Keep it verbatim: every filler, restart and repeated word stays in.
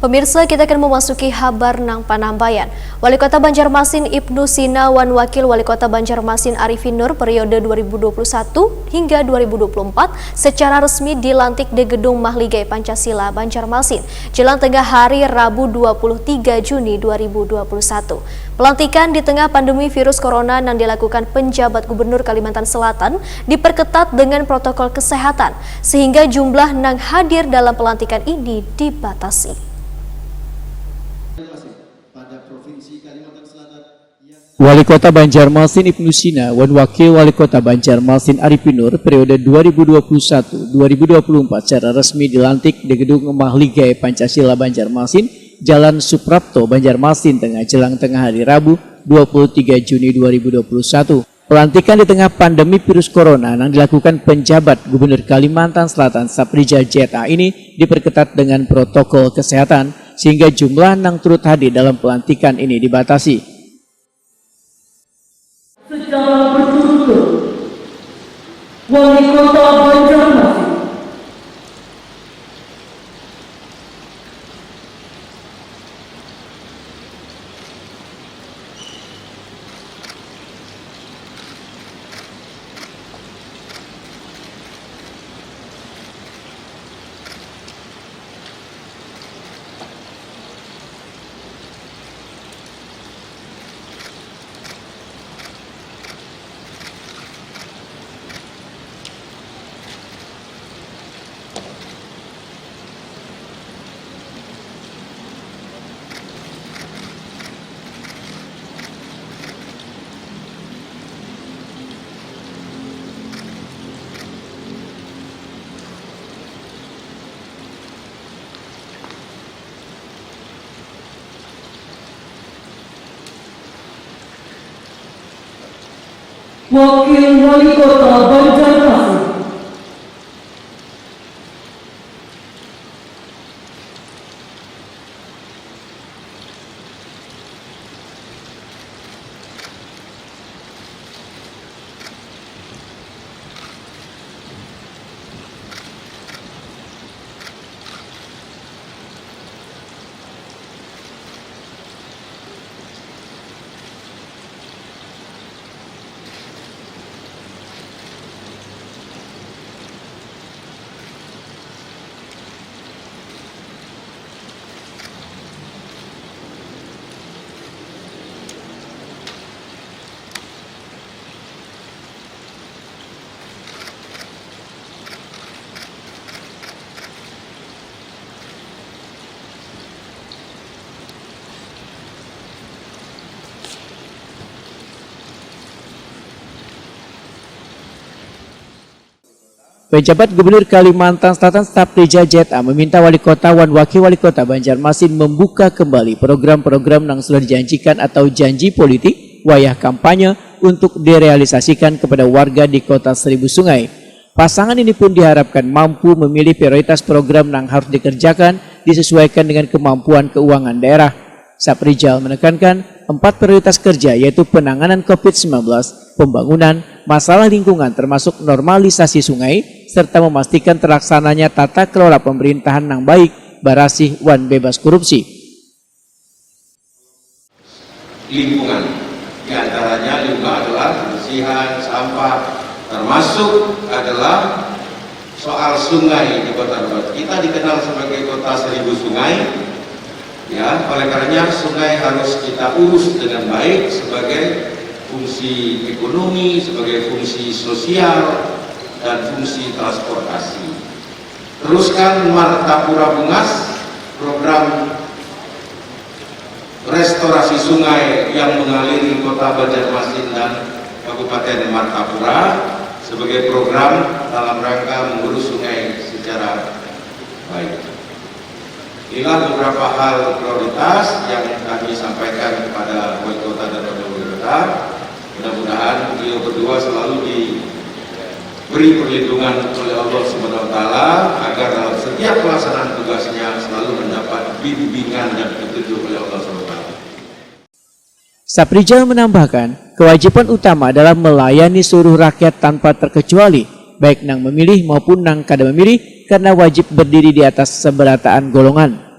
Pemirsa, kita akan memasuki habar nang panambayan. Wali Kota Banjarmasin Ibnu Sina wan Wakil Wali Kota Banjarmasin Arifin Nur periode dua ribu dua puluh satu hingga dua ribu dua puluh empat secara resmi dilantik di Gedung Mahligai Pancasila Banjarmasin, jelang tengah hari Rabu dua puluh tiga Juni dua ribu dua puluh satu. Pelantikan di tengah pandemi virus corona nang dilakukan penjabat Gubernur Kalimantan Selatan diperketat dengan protokol kesehatan, sehingga jumlah nang hadir dalam pelantikan ini dibatasi. Wali Kota Banjarmasin Ibnu Sina wan Wakil Wali Kota Banjarmasin Arifin Nur periode dua ribu dua puluh satu dua ribu dua puluh empat secara resmi dilantik di Gedung Mahligai Pancasila Banjarmasin, Jalan Suprapto, Banjarmasin Tengah, jelang tengah hari Rabu, dua puluh tiga Juni dua ribu dua puluh satu. Pelantikan di tengah pandemi virus corona yang dilakukan penjabat Gubernur Kalimantan Selatan Saprijal Z A ini diperketat dengan protokol kesehatan, sehingga jumlah nang turut hadir dalam pelantikan ini dibatasi. Secara berturut-turut, Wali Kota Banjarmasin. Wakil Wali Kota Banjarmasin. Pejabat Gubernur Kalimantan Selatan Saprijal Z A meminta Wali Kota wan Wakil Wali Kota Banjarmasin membuka kembali program-program yang sudah dijanjikan atau janji politik wayah kampanye untuk direalisasikan kepada warga di Kota Seribu Sungai. Pasangan ini pun diharapkan mampu memilih prioritas program yang harus dikerjakan disesuaikan dengan kemampuan keuangan daerah. Saprijal menekankan empat prioritas kerja, yaitu penanganan covid sembilan belas, pembangunan, masalah lingkungan termasuk normalisasi sungai, serta memastikan terlaksananya tata kelola pemerintahan yang baik, barasih, wan bebas korupsi. Lingkungan, di antaranya limbah adalah kebersihan, sampah, termasuk adalah soal sungai di Kota Babat. Kita dikenal sebagai kota seribu sungai, ya, oleh karenanya sungai harus kita urus dengan baik sebagai fungsi ekonomi, sebagai fungsi sosial, dan fungsi transportasi. Teruskan Martapura Bungas, program restorasi sungai yang mengaliri Kota Banjarmasin dan Kabupaten Martapura sebagai program dalam rangka mengurus sungai secara baik. Inilah beberapa hal prioritas yang kami sampaikan kepada Wali Kota dan Wakil Wali Kota. Mudah-mudahan beliau berdua selalu di beri perlindungan oleh Allah Subhanahu wa Ta'ala, agar dalam setiap pelaksanaan tugasnya selalu mendapat bimbingan dan petunjuk oleh Allah Subhanahu wa Ta'ala. Saprijal menambahkan, kewajiban utama adalah melayani seluruh rakyat tanpa terkecuali, baik nang memilih maupun nang kada memilih, karena wajib berdiri di atas seberataan golongan.